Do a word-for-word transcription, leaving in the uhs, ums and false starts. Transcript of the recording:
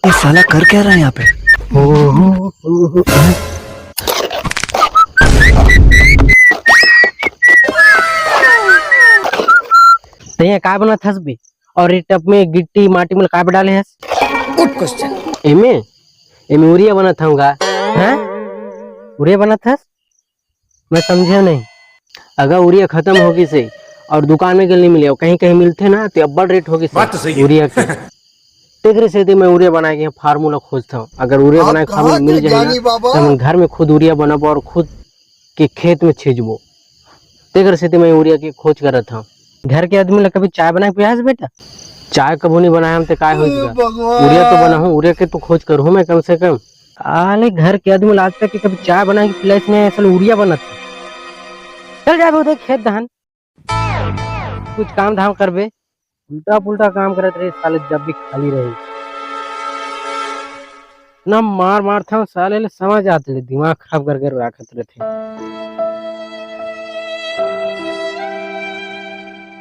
ये साला कर क्या रहा है यहाँ पे? तैं काय बनत हस बे? और ये टब में गिट्टी माटी में काय डाले हस? गुड क्वेश्चन। एमे, एमे यूरिया बनत हूँ गा। हैं? यूरिया बनत हस? मैं समझे नहीं। अगर यूरिया खत्म हो गिस हे और दुकान में नहीं मिले, कहीं कहीं मिलथे ना, तो अब्बड़ रेट हो गिस हे बात तो सही है। यूरिया के। तेकरे सेती मैं यूरिया बनाए के फार्मूला खोजथंव। अगर यूरिया बनाए के फार्मूला मिल जाए ना, तो हम घर में खुद यूरिया बनाबो और खुद के खेत में छींचबो। तेकर सेती मैं यूरिया के खोज करत हंव। घर के आदमी ला कभी चाय बना के पियास बेटा? चाय कभू नहीं बनाए हम, ते काय होइस गा? यूरिया तो बनाहूं, यूरिया के तो खोज करहूं मैं कम से कम। साले घर के आदमी ला आज तक के कभी चाय बना के पिलाइस नहीं, असल यूरिया बनत। चल जाबे उधर खेत धान, कुछ काम धाम करबे। उल्टा पुल्टा काम करत रहे साले, जब भी खाली रहे। ना मार मारथंव साले ले, समझ आत ले, दिमाग खराब करके राखत रहथे।